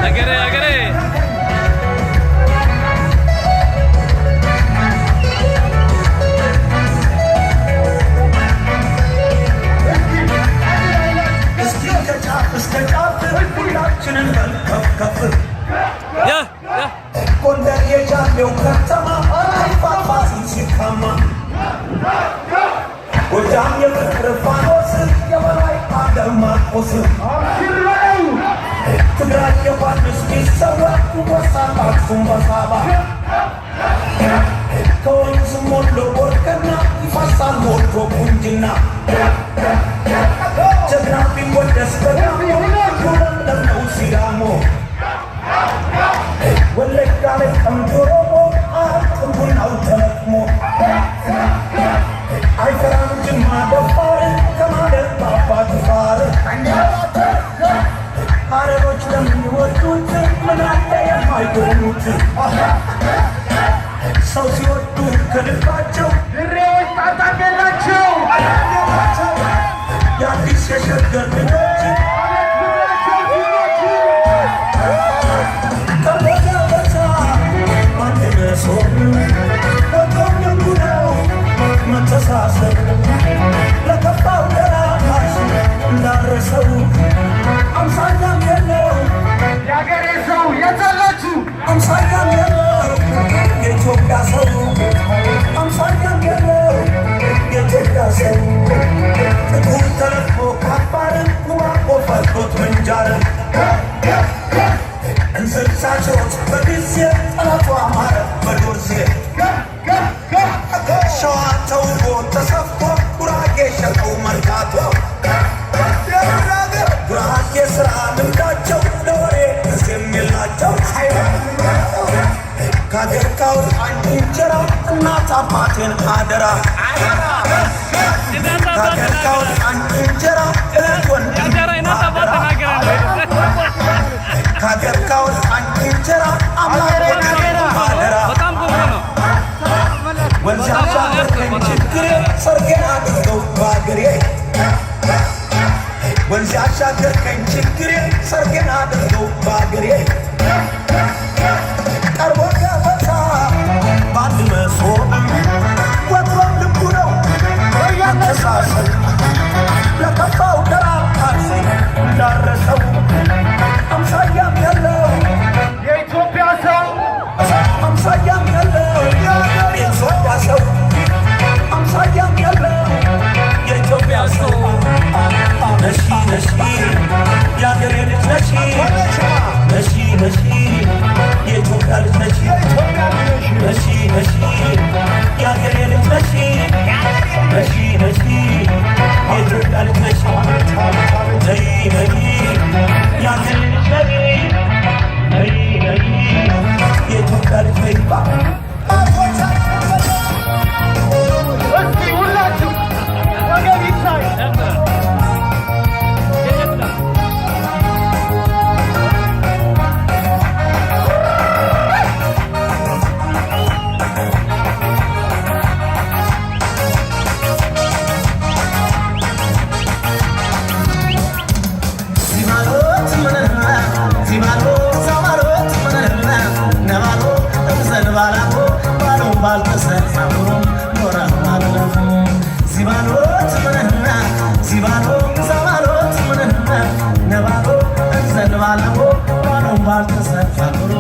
አገሬ አገሬ። እስኪ ከጫፍ እስከ ጫፍ ሁላችንን በል ከፍ ከፍ። Yeah. ጎንደር የጃሌው ከተማ አይፋፋ ሲታማ፣ ጎጃም የፍቅር ፋኖስ የበላይ አገር ማርቆስ፣ ትግራይ ዮሐንስ ቢሰዋ ይወሳል አክሱም በሳባ፣ ከወንዝ ሞሎ ቦርከና ይፈሳል ሞልቶ ቁንጅና፣ ጀግና ቢወደስ በጋሞ ለምለም ነው ሲዳሞ፣ ወለጋ ላይ ቀምቶ ኦሮሞ አያልቅም ቡናው ተለቅሞ፣ አይፈራም ጅማ ደፋር ከማለት በአባ ጅፋር፣ ሀረሮች ለሚወዱት ምን አለ የማይሆኑት ሰው ሲወዱ ከልባቸው። ድሬዎች ጣጣም የላቸው። የአዲስ የሸገር ልጆች አቤት ፍቅራቸው ሲኖች። ቀርቦ ገበታ በአንድ መሶብ ወጥቶም ደጉ ነው መተሳሰብ፣ ለከፋው ደራሽ እንዳረሰው አምሳያም የለው። የአገሬ ሰው የታላችሁ? አምሳያም የለው የኢትዮጵያ ሰው፣ አምሳያም የለው የኢትዮጵያ ሰው። ጥቁር ተለቅሞ ከአፋር ጉባቦ ፈርዶት ምንጃር እንስሳቾች በጊዜ ጠላቱ አማረ በዶርዜ፣ ሸዋ ተውቦ ተሰፍቶ ጉራጌ ሸጠው መርካቶ፣ ጉራጌ ስራ ልምዳቸው ለወሬ ጊዜም የላቸው። ከአገር ካወጣኝ እንጀራ እናት አባቴን አደራ፣ የእናት አባት ከአገር ተናገረ። ካወጣኝ እንጀራ እህት ወንድም የእንጀራ የእናት አባት አደራ። ተናገረ። ከአገር ካወጣኝ እንጀራ አምላክ ወንድም አደራ። በጣም ቆንጆ ነው። ወንዝ ያሻገርከኝ ችግሬ ሰርጌን አድርገው በአገሬ፣ ወንዝ ያሻገርከኝ ችግሬ ሰርጌን አድርገው በአገሬ። ቀርቦ ገበታ በአንድ መሶብ ወትሮም ልቡ ነው መተሳሰብ፣ ለከፋው ደራሽ እንዳረሰው አምሳያም የለው። የኢትዮጵያ ሰው። አምሳያም የለው የኢትዮጵያ ሰው፣ አምሳያም የለው የኢትዮጵያ ሰው። ነሺ ነሺ የአገሬ ልጅ ነሺ ነሺ ነሺ የኢትዮጵያ ልጅ ነሺ ነሺ ነሺ የአገሬ ልጅ ነሺ ነሺ ነሺ የኢትዮጵያ ልጅ ነሺ፣ ነይ ነይ የአገሬ ልጅ ነይ ነይ ነይ የኢትዮጵያ ልጅ ነይ። እስቲ ሁላችሁ ወገብ ይታይ። ኤርትራ የኤርትራ። ዚባሎት ምንና ዚባሎ ዛባሎት ምንና ነባሎ እምዘንባላቦ ባሎ ባልተሰፋብሮ ኖራ አለፉ ዚባሎት ምንና ዚባሎ ዛባሎት ምንና ነባሎ እምዘንባላቦ ባሎ ባልተሰፋብሮ።